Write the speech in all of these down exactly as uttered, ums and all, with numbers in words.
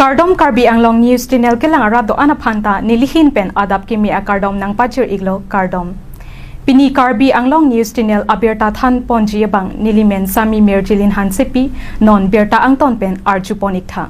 Kardom, Karbi Anglong News Channel kelang arat do-an aphanta nelihin pen adap kimi akardom nangpachir-iklo, kardom. Pini Karbi Anglong News Channel abirta thanponji abang nelimen Sami Mirjilin Hansepi, non birta angton pen arjupon-iktha.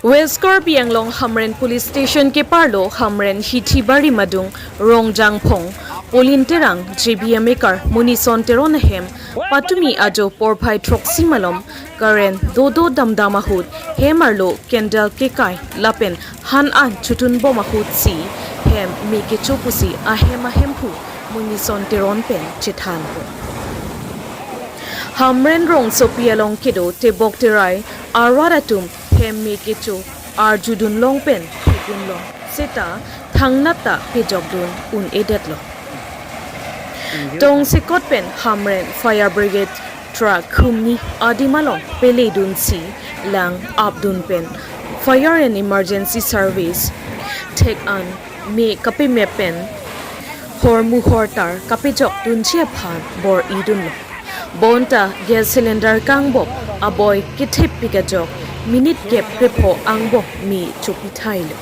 West Karbi Anglong Hamren Police Station keparlo Hamren Hithibari Madung Rongjangphong Polin Terang, J B M ekar Monison Teron ahem patumi ajo porphai throksi malom current dodo damdam ahut hem arlo candle kekai lapen han an chutun bom ahut si hem me kecho pusi ahem ahemphu Monison Teron pen chethanpo. Hamren rongsopi along kedo tebok terai arat atum hem me kecho arjudun long pen thedun long seta thangnat ta pejokdun un-edetlo. Tongsekot pen Hamren Fire Brigade truck humni adim along peledunsi lang apdun pen Fire and Emergency Service thek an me kapemep pen hormu hortar kapejokdunji aphan bor-idunlo. Bonta gas cylinder kangbok aboi kethepik ajok minute kep krepho angbong me chopithailo.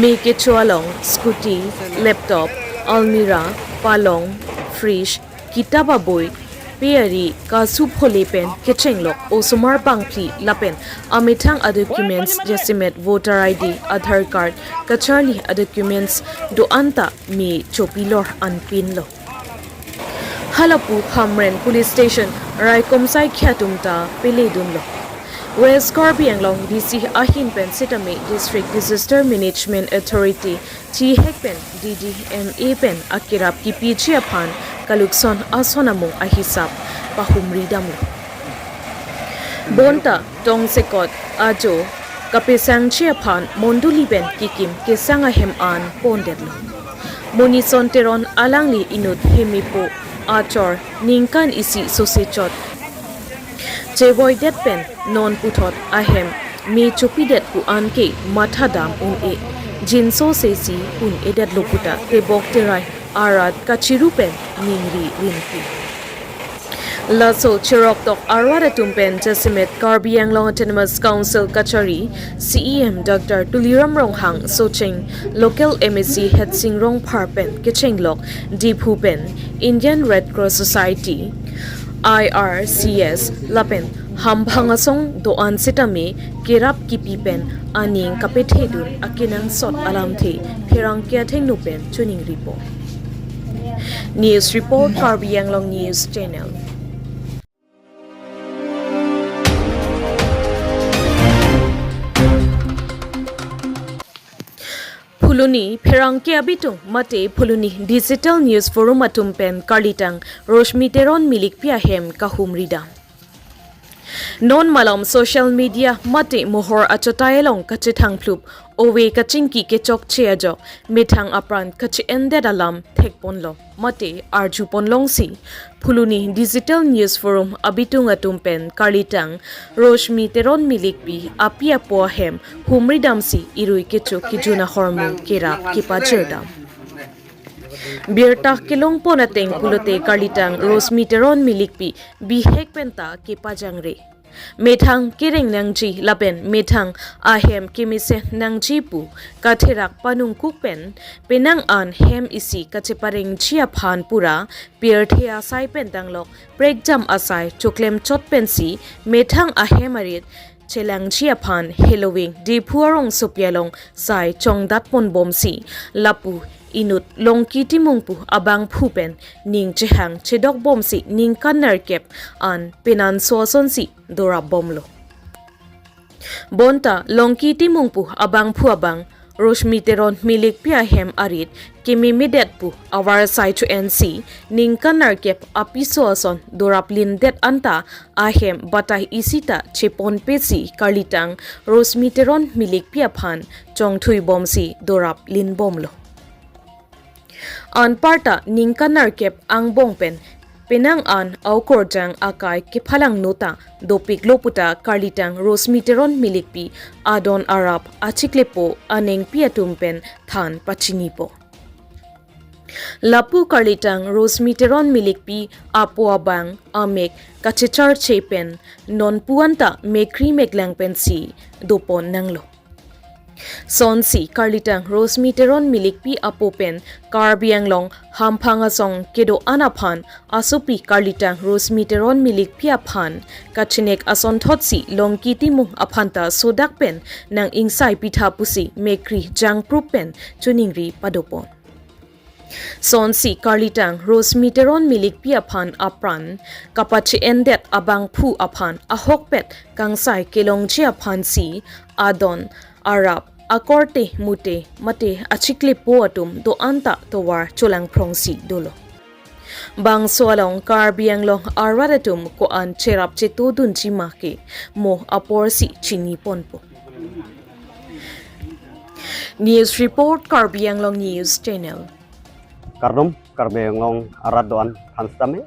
Me kecho along scooty, laptop, almirah, palong, fridge, kitap aboi, pe ari, kasu phole pen kechenglok osomar bangphli lapen amethang adocuments jasemet voter I D, Aadhaar card, kacharli adocuments do-an ta me chopilor anpinlo. Halapu Hamren Police Station raikom saikhi atum ta peledunlo. West Karbi Anglong D C ahin pen sitame District Disaster Management Authority chihek pen D D M A pen akerap kipiji aphan kalukson ason amung ahisap pahumridamlo. Bonta tongsekot ajo kapesangji aphan mondoli pen kikim kesang ahem an pondetlo. Monison Teron alangli inut hemepo achor ningkan isi sose chot chevoidet pen non puthot ahem me chopidet pu anke mathadam un-e, jinso sesi un-edetlo puta tebok terai arat kachiru pen ningri rinti. Laso cheroktok arat atum pen jasemet Karbi Anglong Autonomous Council kachari C E M Doctor Tuliram Ronghang, Socheng Local M A C Headsing Rongphar pen kechenglok Diphu pen Indian Red Cross Society, I R C S lapen hamphang asong do-an sitame kerap kipi pen aning kapethedun akenangsot alamthe pherangke athengno pen choningripo. News report, Karbi Anglong News Channel. Phuloni pherangke abitung mate Phuloni Digital News Forum atum pen karlitang Roshmi Teron Milikpi ahem kahumridam. Non malom social media mate mohor achotai along kachethangphlup ove kachingki kechokche ajok methang apran kache-endet alam thekponlong mate arjuponlongsi Phuloni Digital News Forum abitung atum pen karlitang Roshmi Teron Milikpi api apo ahem humridamsi irui kecho kejun ahormu kerap kepajirdam. Birta kelongpon ateng pulote karlitang Roshmi Teron Milikpi bihek penta kepajangre. Methang kereng nangji lapen methang ahem kemesen nangji pu katherak panungkuk pen penang an hem isi kacheparengji aphan pura pirthe asai pen tanglok prekjam asai choklemchot pensi methang ahem arit chelangji aphan heloving Diphu arongsopi along sai chongdatponbomsi lapu inut Longki Timung pu abangphu pen ning chehang chedokbomsi ningkan nerkep an penanso asonsi dorapbomlo. Bonta Longki Timung pu abangphu abang Roshmi Teron Milikpi ahem arit kememedet pu avarsai cho-ensi ningkan nerkep apiso ason doraplindet anta ahem batai isi ta cheponpesi karlitang Roshmi Teron Milikpi aphan chongthuibomsi doraplinbomlo. Anparta ningkan nerkep angbong pen penang an aukorjang akai kephalangno ta dopiklo puta karlitang Roshmi Teron Milikpi adon arap achiklepo anengpi atum pen than pachinipo. Lapu karlitang Rosmi Teron Milikpi apo abang amek kachecharche pen nonpu anta mekri meklang pensi dopon nanglo. Sonsi karlitang Rosmi Teron Milikpi apo pen Karbi Anglong hamphang asong kedo-an aphan asopi karlitang Rosmi Teron Milikpi aphan kachenek asonthotsi Longki Timung aphanta sodak pen nang ingsai pitha pusi mekri jangprup pen choningri padopon. Sonsi karlitang Rosmi Teron Milikpi aphan apran kapache-endet abangphu aphan ahokpet kangsai kelongji aphansi adon arap akorte mute mate achiklepo atum do-anta tovar cholangphrongsi dolo. Bangso along Karbi Anglong arat atum ko-an cherap chetodunji ma ke mo aporsi chiniponpo. News report, Karbi Anglong News Channel. Kardom, Karbi Anglong arat do-an aphan sitame.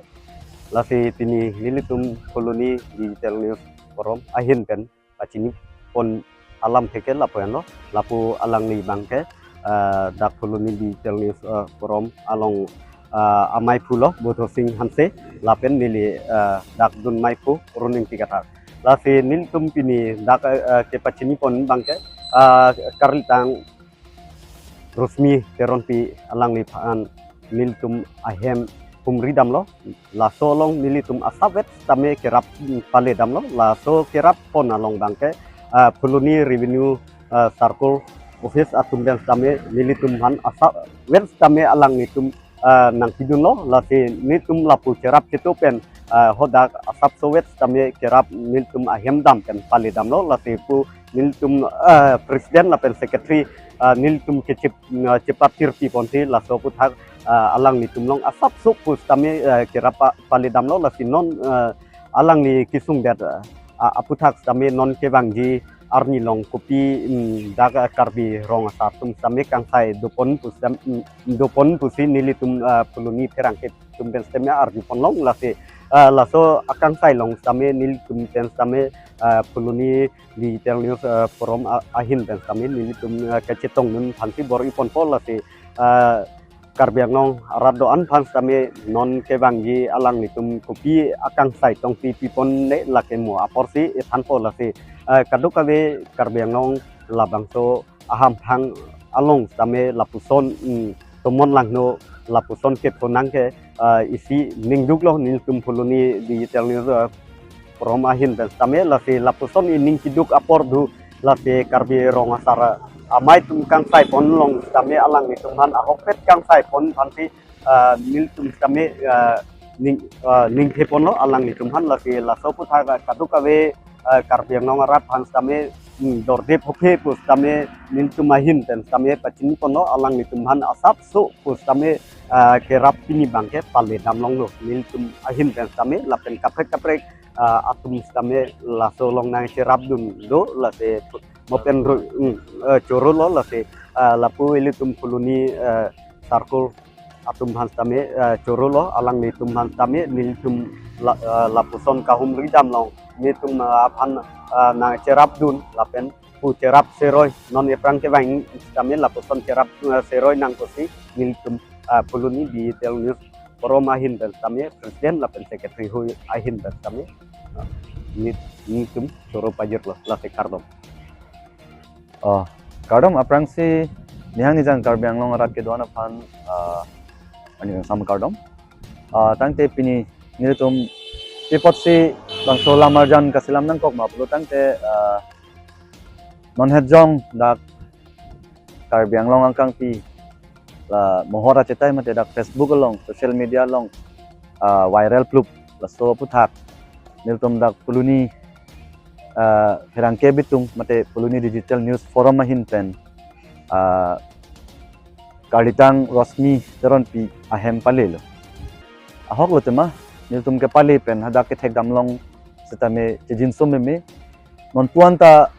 Lasi pini nelitum Phuloni Digital News Forum ahin pen pachinipon alam theke lapu-anlo, lapu alangli abangke, eh, dak Phuloni Digital News, eh, Forum along, eh, amaiphulo, Bodho Sing Hanse, lapen neli, eh, dak dun maiphu Roning Tikathar. Lasi nelitum pini dak, eh, kepachinipon abangke, eh, karlitang Rosmi Teronpi alangliphan nelitum ahem humri damlo. Laso along nelitum asap vet sitame kerap, mm, pale damlo. Laso kerappon along abangke, ah, Phuloni Revenue, ah, Circle Office atum pen sitame nelitum aphan asap vet sitame alanglitum, ah, nangpidunlo. Lasi nelitum lapu cherap cheto pen, ah, hadak asapso vet sitame kerap nelitum ahem dam pen pale damlo. Lasi pu nelitum, ah, President lapen Secretary, ah, nelitum kechip, ah, chepatirpi ponsi laso aphuthak, ah, alanglitum along asapso pu sitame, ah, kerap pa-, pale damlo. Lasi non, ah, alangli kesungdet, ah, aphuthak sitame non kevangji arni along kopi, mm, dak, ah, Karbi rong asar atum sitame kangsai dopon pu sitam, mm, dopon pusi nelitum, ah, Phuloni pherangke atum pen sitame arjupon long. Lasi, ah, laso akangsai along sitame nelitum pen sitame, ah, Phuloni Digital News, ah, Forum a-, ahin pen sitame nelitum, ah, kachetongdun aphansi bor-iponpo. Lasi, ah, Karbi Anglong arat do-an aphan sitame non kevangji alanglitum kopi akangsai tongsi pipon ne lake mo aporsi ethanpo. Lasi, ah, kadokave Karbi Anglong labangso ahamphang along sitame lapuson, mm, tomon langno lapuson kepho nangke, ah, isi ningduklo nelitum Phuloni Digital News, ah, Forum ahin pen sitame. Lasi lapuson ining keduk apor do, lasi Karbi rong asar amei atum kangsaipon long sitame alanglitum aphan ahokpet kangsaipon aphansi, ah, nelitum sitame, ah, ning, ah, ningtheponlo alanglitum aphan. Lasi laso aphuthak kadokave, ah, Karbi Anglong arat aphan sitame, mm, dorde phophe pu sitame nelitum ahin pen sitame pachiniponlo, alanglitum aphan asapso pu sitame, ah, kerap pini abangke pale damlonglo nelitum ahin pen sitame. Lapen kaprek kaprek, ah, atum sitame laso along nangcherapdun do. Lasi mo pen ru-, mm, eh, chorolo. Lasi, ah, lapu ilitum Phuloni, eh, Circle atum aphan sitame, eh, chorolo, alanglitum aphan sitame nelitum la-, eh, lapuson kahumri damlong nelitum, eh, aphan, eh, nangcherapdun lapen pu cherap seroi non ephrang kevang sitame lapuson cherap, eh, seroi nangkosi nelitum, eh, Phuloni Digital News Forum ahin pen sitame, President lapen Secretary hui ahin pen sitame, ah, neli, nelitum choro pajirlo. Lasi kardom. Oh, kardom. Aphrangsi nihang nijang Karbi Anglong arat kedo-an aphan, ah, ani kangsam kardom. Ah, tangte pini nelitum pi apotsi bangso lam arjan kaselam nangkok ma pulo tangte, ah, non hetjong dak Karbi Anglong angkangpi la mohor achetai mate dak Facebook along, social media along, ah, viral plup. Laso aphuthak nelitum dak Phuloni, ah, pherangke bitung mate Phuloni Digital News Forum ahin pen, ah, karlitang Rosmi Teronpi ahem palelo. Ahoklo tema, nelitum kepale pen hadak kethek damlong sitame chejinso meme. Nonpu anta,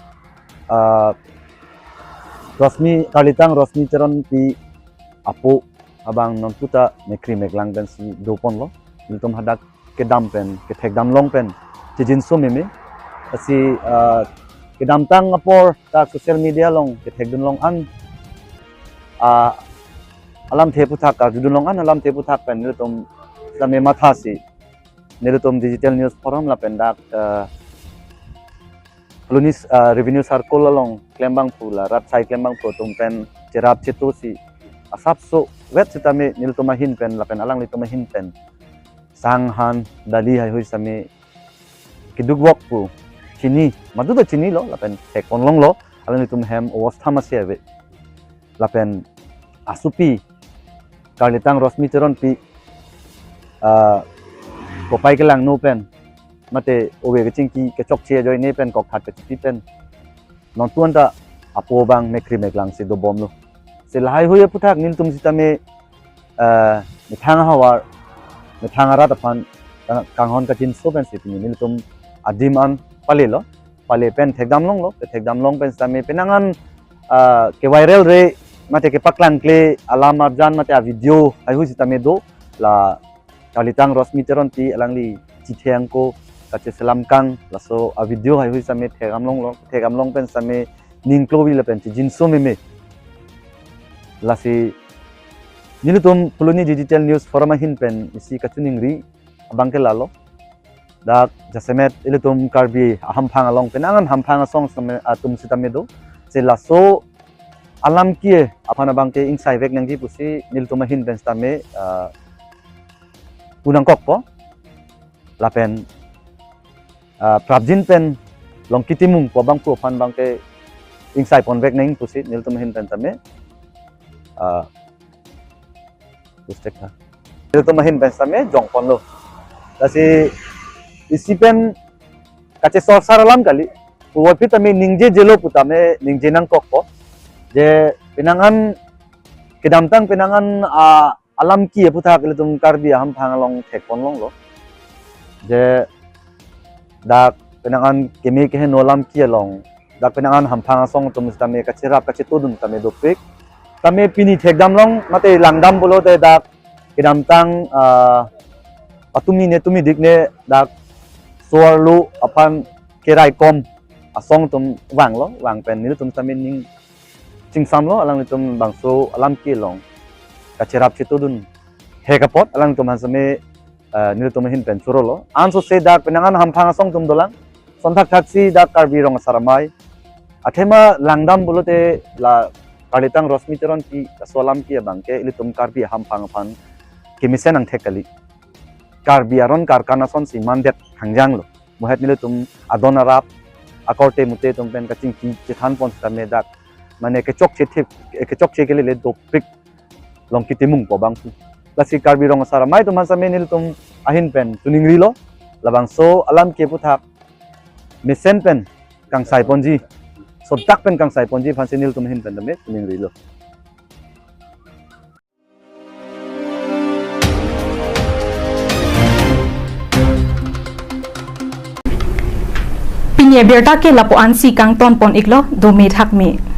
ah, Rosmi, karlitang Rosmi Teronpi apo abang nonpu ta mekri meklang pensi doponlo. Nelitum hadak kedam pen, kethek damlong pen chejinso meme. Lasi, ah, kedamtang apor ta social media along kethekdunlong an, ah, alamthe aphuthak karjudun long an alamthe aphuthak pen nelitum sitame mathasi nelitum Digital News Forum lapen dak, eh, Phuloni, eh, Revenue Circle along klembangphu la rat asai klembangphu atum pen cherap chetusi asapso vet sitame nelitum ahin pen lapen alanglitum ahin pen sang han dali haihui sitame keduk vok pu chini, madu ta chinilo lapen thekpon longlo, alanglitum hem obostha masi ave. Lapen asopi karlitang Rosmi Teronpi, ah, kopai kelangno pen mate ove kachingki kechokche ajoine pen kokthat kachipi pen nontu anta apo abang mekri meklangsi dobomlo. Si lahaihui aphuthak nelitum sitame, eh, methang ahavar, methang arat aphan kang-, kanghon kachinso pensi pini nelitum adim an palelo, pale pen thekdam longlo, thekdam long pen sitame penang an, ah, keviral re mate kepaklangkle alam arjan mate avideo haihui sitame do, la karlitang Rosmi Teronpi alangli chithengko kacheselam kang laso avideo haihui sitame thekdam longlo, thekdam long pen sitame ning klovi lapen chijinso meme. Lasi nelitum Phuloni Digital News Forum ahin pen isi kachiningri abang ke lalo. Dak jasemet ilitum Karbi ahamphang along penang an hamphang asong sitame, atum sitame do. Si laso alam ki aphan abang ke ingsai vek nangji pusi nelitum ahin pen sitame, ah, pu nangkokpo. Lapen, ah, prapjin pen Longki Timung pu abangphu aphan abang ke ingsai pon vek nang pusi nelitum ahin pen sitame, ah, pustek tha. Nelitum ahin pen sitame jongponlo. Lasi isi pen kachesorsar alam kali. Puvoiphit tame ningjejelo pu tame ningje nangkokpo. Je penang an kedamtang penang an, ah, alam ki aphuthak ilitum Karbi ahamphang along thekpon longlo. Je dak penang an keme keheno alam ki along dak penang an hamphang asong atum sitame kacherap kachetudun tame dopik. Tame pini thekdam long mate langdam pulote dak kedamtang, ah, patumi ne tumi dik ne dak so-arlo aphan keraikom asong atum vanglo, vang pen nelitum sitame ning chingsamlo, alanglitum bangso alam ki along kacherap chetudun hek apot alanglitum aphan sitame, eh, nelitum ahin pen chorolo. Ansose dak penang an hamphang asong atum dolang. Sonthak thaksi dak Karbi Rong Asar Amei athema langdam pulote la karlitang Rosmi Teronpi laso alam ki abang ke ilitum Karbi ahamphang aphan kemesen angthek kali. Karbi aron karkan asonsi mandet hangjanglo. Mohet nelitum adon arap akorte mute atum pen kachingki chethanpon sitame dak mane kechokche thip, kechokche kelele dopik Longki Timung pu abangphu. Lasi Karbi Rong Asar Amei atum aphan sitame nelitum ahin pen chiningrilo. Labangso alam ki aphuthak mesen pen kangsai ponji, sodak pen kangsai ponji aphansi nelitum ahin pen tame chiningrilo. Pini abirta ke lapu-ansi kangton pon iklo, dome thakme.